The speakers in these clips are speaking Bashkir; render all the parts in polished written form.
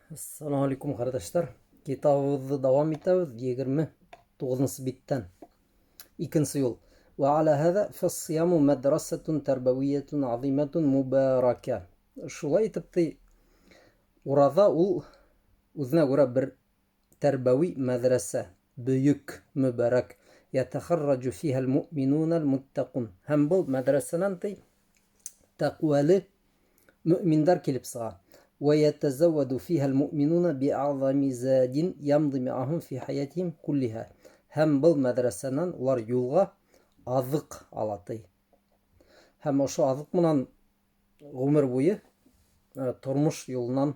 Ассаламу алейкум, ҡәрҙәштәр. Китабыбыҙҙы дауам итәбеҙ 29-нсы биттән. Икенсе юл. Ва аля һәҙә фассияму мәдрәсәтун тәрбәвиятун азиматун мубарака. Шулай итеп ти, ураҙа ул үҙенә күрә бер тәрбәүи мәҙрәсә, бөйөк, мөбәрәк. Ятахарраджу фиһәл муъминунал муттакун. Һәм был мәҙрәсәнән ти тәҡүәле мөминдәр килеп сыға. ويتزود فيها المؤمنون بأعظم زاد يمضي معهم في حياتهم كلها. Һәм был мәҙрәсәнән улар юлға аҙыҡ ала ти. Һәм ошо аҙыҡ менән ғүмер буйы тормош юлынан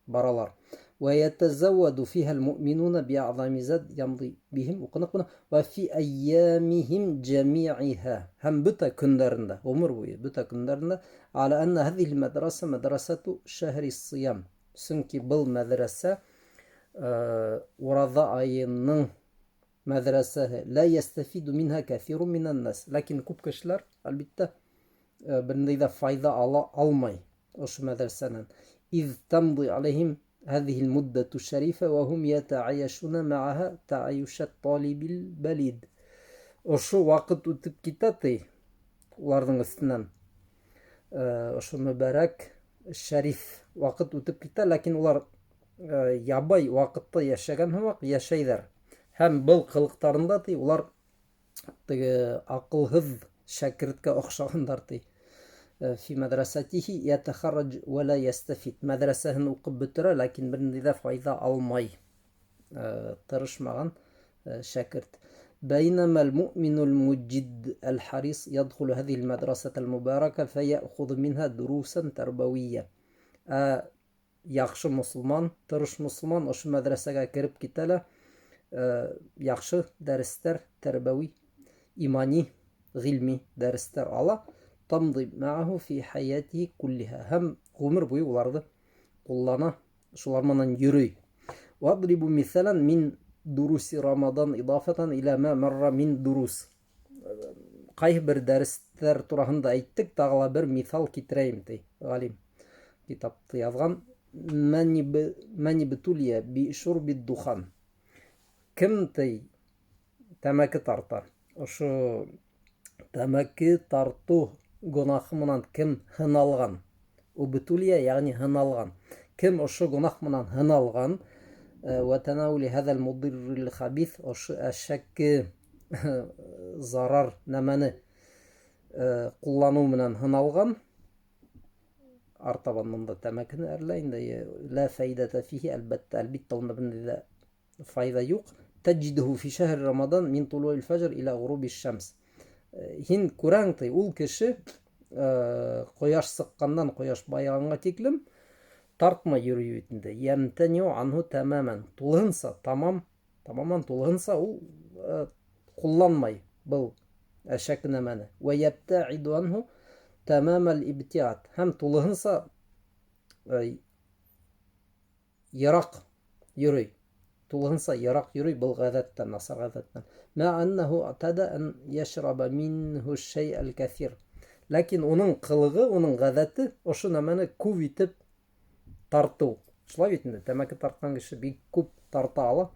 баралар. ويتزود فيها المؤمنون بأعظم زاد يمضي بهم уҡыныҡ быны وفي أيامهم جميعها һәм бөтә көндәрендә, ғүмер буйы бөтә көндәрендә على أن هذه المدرسة مدرسة شهر الصيام. Сөнки был мәҙрәсә ураҙа айының мәҙрәсәһе. لا يستفيد منها كثير من الناس. Ләкин күп кешеләр, әлбиттә, бер ниндәй ҙә файҙа ала алмай ошо мәҙрәсәнән. إذ تمضي عليهم هذه المدة الشريفة وهم يتعايشون معها تعايش الطالب البليد. Ошо ваҡыт үтеп китә ти уларҙың өҫтөнән. Ошо мөбәрәк шәриф ваҡыт үтеп китә, ләкин улар ябай ваҡытта йәшәгән һымаҡ йәшәйҙәр. Һәм был ҡылыҡтарында ти улар теге аҡылһыҙ шәкерткә оҡшағандар ти. Фи мәҙрәсәтихи ятахарраҗ ва ла ястафид. Мәҙрәсәһен уҡып бөтөрә, ләкин бер ниндәй ҙә файҙа алмай. Тырышмаған шәкерт. بينما المؤمن المجد الحريص يدخل هذه المدرسة المباركة فيأخذ منها دروسا تربوية. Яҡшы мосолман, тырыш мосолман ошо мәҙрәсәгә кереп китә лә, яҡшы дәрестәр, тәрбәүи, имани, ғилми дәрестәр ала. Тамды мааху фи хаяти куллиха. Һәм ғүмер буйы уларҙы ҡуллана, шулар менән йөрөй. Вадрибу миҫәлән мин дуруси Рамадан идафатан иля ма марра мин дурус. Ҡайһы бер дәрестәр тураһында әйттек, тағы ла бер миҫал китерәйем ти ғалим. Китапты яҙған. Мән ибтулия би шурби духан. Кем ти тәмәке тарта? Ошо тәмәке тартыу гонаһы менән кем һыналған? Убтулия, ягъни һыналған. Кем ошо гонаһ менән һыналған? Ва танаули һәҙәл мудиррил хабис, ошо әшәке зарар нәмәне ҡулланыу менән һыналған. Артабан бында тәмәкене әрләй инде. Ла фәйдәтә фихи, әлбәттә, әлбиттә унда бер ниндәй ҙә файҙа юҡ. Таджидуху фи шәһри Рамадан мин тулуил фәжр иля ғуруби шәмс. Һин күрәң ти, ул кеше ҡояш сыҡҡандан ҡояш байығанға тиклем тартмай йөрөй бит инде. Йәмтәниу анһу тәмәмән. Тулыһынса, тамам, тамаман тулыһынса ул ҡулланмай был әшәке нәмәне. Вә йәбтәиду анһу тәмәмәл ибтиат. Һәм тулыһынса йыраҡ йөрөй. Тулыһынса йыраҡ йөрөй был ғәҙәттән, насар ғәҙәттән. Мә аннаһу атада ан йәшраба минһу шәйәл кәҫир. Ләкин уның ҡылығы, уның ғәҙәте ошо нәмәне күп итеп тартыу. Шулай бит инде, тәмәке тартҡан кеше бик күп тарта ала.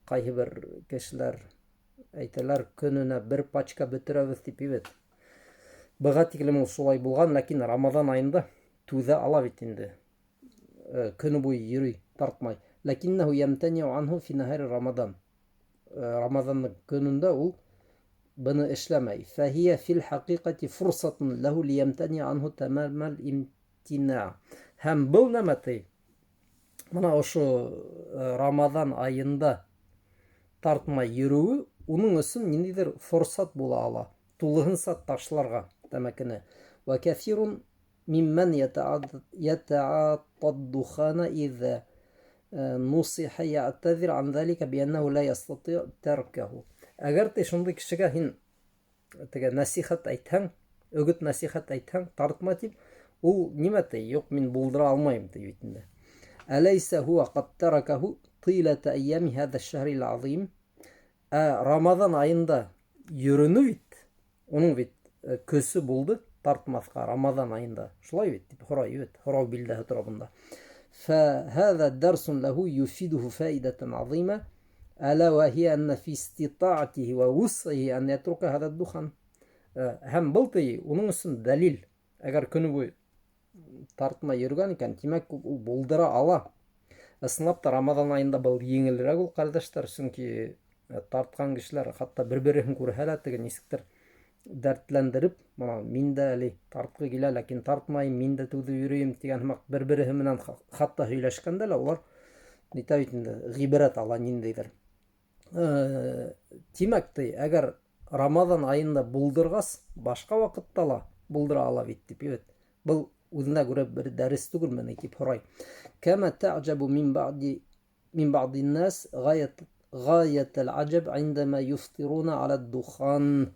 Ҡайһы бер кешеләр әйтәләр, көнөнә бер пачка бөтөрәбеҙ тип бит. Быға тиклем ул шулай булған, ләкин Рамаҙан айында түҙә ала бит инде. Көнө буйы йөрөй, тартмай. Ләкиннәһу йәмтәниу анһу фи наһари Рамадан. Рамаҙандың көнөндә ул быны эшләмәй. Фәһиә фил хәҡиҡәти фурсатун ләһу лиямтәниә анһу тәмәмәл имтина. Һәм был нәмә ти? Бына ошо Рамаҙан айында тартмай йөрөүе уның өсөн ниндәйҙер форсат була ала. Тулыһынса ташларға тәмәкене. Вә кәҫирун миммән ятааттад духана иҙә нусиха яътазир ан залика бианнаху ла ястати таркаху. Әгәр ти шундай кешегә һин теге нәсихәт әйтһәң, өгөт нәсихәт әйтһәң, тартма тип, ул нимә ти? Юҡ, мин булдыра алмайым ти бит инде. Әләйсә хуа ҡад таракаху тилата айями һәҙә шәһрил азим. Ә Рамаҙан айында йөрөнө бит, уның бит көсө булды тартмаҫҡа Рамаҙан айында. Шулай бит тип һорай бит, һорау билдәһе тора бында. فهذا درس له يفيده فائدة عظيمة ألا وهي أن في استطاعته ووسعه أن يترك هذا الدخان. Һәм был ти уның өсөн дәлил. Әгәр көнө буйы тартмай йөрөгән икән, тимәк, ул булдыра ала. Ысынлап та Рамаҙан айында был еңелерәк ул, ҡәрҙәштәр, сөнки тартҡан кешеләр хатта бер-береһен күрһә лә теге нисектер дәртләндереп, мына мин дә әле тартҡы килә, ләкин тартмайым, мин дә түҙеп йөрөйөм тигән һымаҡ бер-береһе менән хатта һөйләшкәндә лә улар нитә бит инде, ғибрәт ала ниндәйҙер. Тимәк, ти, әгәр Рамаҙан айында булдырғас, башҡа ваҡытта ла булдыра ала бит тип, бит. Был үҙенә күрә бер дәрес түгелме ни тип һорай. Кәмә тәғҗәбу мин бәгъди нас ғаят غاية العجب عندما يفطرون على الدخان.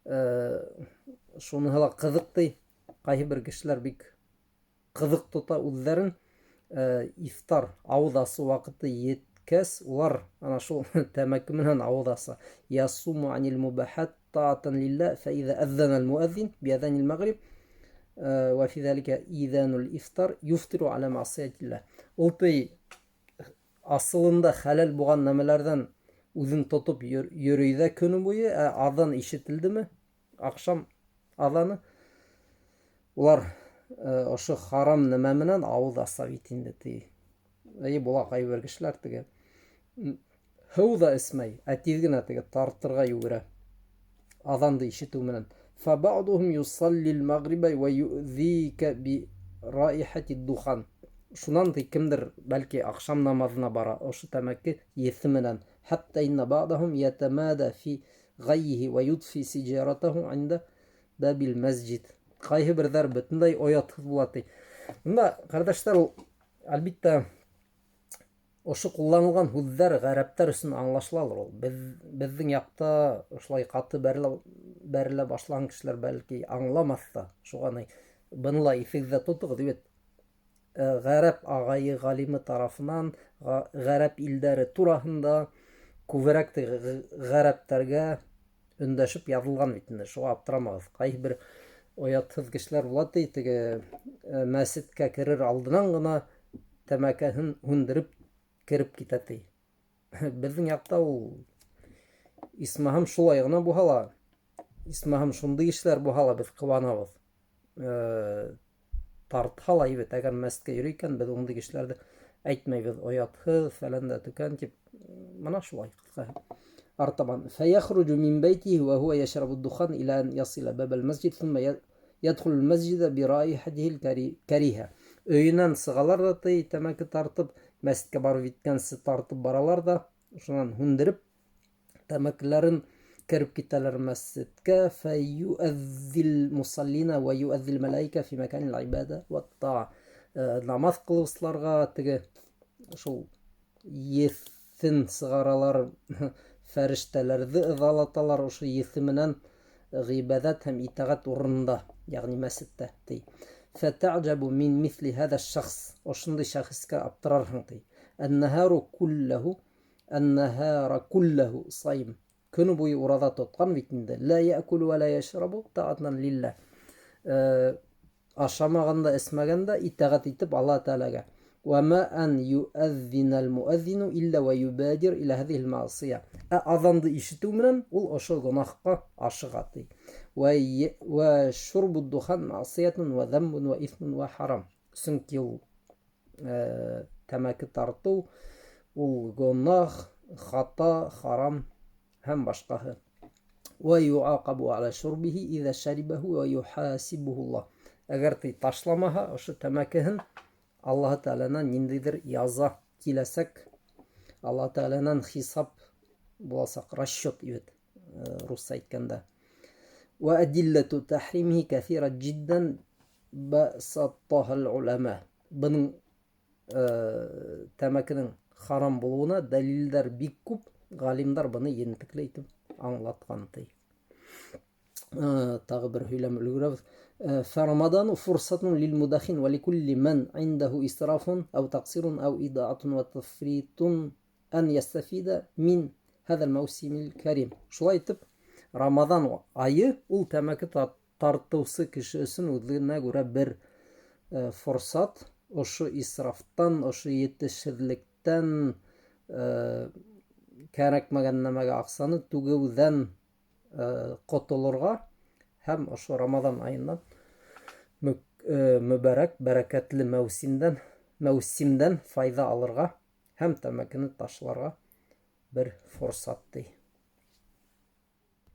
Шуныһы ла ҡыҙыҡ ти, ҡайһы бер кешеләр бик ҡыҙыҡ тота үҙҙәрен, ифтар, ауыҙ асыу ваҡыты еткәс, улар ана шул тәмәке менән ауыҙ аса. Ясуму анил мубахат таатан лилла фаиза әҙҙәнәл муәҙзин биәҙәнил мәғриб ва фи залика иҙанул ифтар юфтиру аля маъсиятилла. Ул ти асылында хәләл булған нәмәләрҙән үҙен тотоп йөрөй ҙә көнө буйы, ә аҙан ишетелдеме, аҡшам аҙаны, улар ошо харам нәмә менән ауыҙ аса бит инде ти. Эйе, була ҡайһы бер кешеләр теге һыу ҙа эсмәй, ә тиҙ генә теге тартырға йүгерә аҙанды ишетеү менән. فبعضهم يصلي المغرب ويؤذيك برائحة الدخان. Шунан ти кемдер бәлки аҡшам намаҙына бара ошо тәмәке еҫе менән. Хатта инна баъдаһум ятамада фи ғаййиһи ва ютфи сиджаратаху инда бабил мәсжид. Ҡайһы берҙәр бөтөнләй оятһыҙ була ти. Бында, ҡәрҙәштәр, ул әлбиттә ошо ҡулланылған һүҙҙәр ғәрәптәр өсөн аңлашылалыр ул. Беҙҙең яҡта ошолай ҡаты бәрелә башлаған кешеләр бәлки аңламаҫ та. Шуға ни, быны ла иҫегеҙҙә тотоғоҙ бит. Ғәрәп ағайы ғалимы тарафынан ғәрәп илдәре тураһында күберәк ғәрәптәргә өндәшеп яҙылған бит инде. Шуға аптырамағыҙ. Ҡайһы бер оятһыҙ кешеләр була ти, теге мәсеткә керер алдынан ғына тәмәкеһен һүндереп кереп китә ти. Беҙҙең яҡта ул исмаһам шулай ғына булһа ла, исмаһам шундай эшләр булһа ла беҙ ҡыуанабыҙ. Тартһа ла бит, әгәр мәсеткә йөрөй икән, беҙ ундай кешеләрҙе әйтмәйбеҙ, оятһыҙ, фәлән дә төкән тип. Мына шулай ҡыҫҡаһы. Артабан фәйәхруҗу мин бәйтиһи ва һуа йәшрабу духан иля ан ясила бабал мәсҗид сумма ядхулул мәсҗида бираихатихил кариһа. Өйөнән сығалар да ти, тәмәке тартып, мәсеткә барып еткәнсе тартып баралар да, шунан һүндереп тәмәкеләрен кереп китәләр мәсеткә. Фәйюәҙҙил мусаллина ва юәҙҙил мәләйкә фи мәкәнил ибада ват-таа. Намаҙ ҡылыусыларға теге шул еҫен сығаралар, фәрештәләрҙе ыҙалаталар ошо еҫе менән ғибәҙәт һәм итәғәт урынында, йәғни мәсеттә ти. Фәтәғҗәбу мин миҫли һәҙә шәхс. Ошондай шәхескә аптырарһың ти. Ән-наһару кулләһу, ән-наһара кулләһу сайм. Көнө буйы ураҙа тотҡан бит инде. Ла яъкулу ва ла яшрабу таатан лилла. Ашамаған да, эсмәгән дә итәғәт итеп Аллаһ Тәғәләгә. Ва ма ан юәҙҙинәл муәҙҙину илля ва юбадир иля һәҙиһил маъсия. Ә аҙанды ишетеү менән ул ошо гонаһҡа ашыға ти. Ва шурбу духан маъсиятун ва заммун ва исмун ва харам. Сөнки ул тәмәке тартыу ул гонаһ, хата, харам һәм башҡаһы. Ва юақабу аля шурбиһи иза шарибаһу ва юхасибуху Аллаһ. Әгәр ти ташламаһа ошо тәмәкеһен, Аллаһ Тәғәләнән ниндәйҙер яза киләсәк. Аллаһ Тәғәләнән хисап буласаҡ, расчет бит, русса әйткәндә. Ва әдилләту тәхримихи кәҫира җиддән басаттахал улама. Бының тәмәкенең харам булыуына дәлилдәр бик күп, ғалимдар быны ентекле итеп аңлатҡан ти. Тағы бер һөйләм өлгөрәбеҙ. فرمضان فرصة للمدخن ولكل من عنده إسراف أو تقصير أو إضاعة وتفريط أن يستفيد من هذا الموسم الكريم. Шулай итеп, Рамаҙан айы ул тәмәке тартыусы кеше өсөн үҙенә күрә бер форсат. Ошо исрафтан, ошо етешһеҙлектән, кәрәкмәгән нәмәгә аҡсаны түгеүҙән ҡотолорға һәм ошо Рамаҙан айынан мөбәрәк, бәрәкәтле мәүсимдән, мәүсимдән файҙа алырға һәм тәмәкене ташларға бер форсат, ти.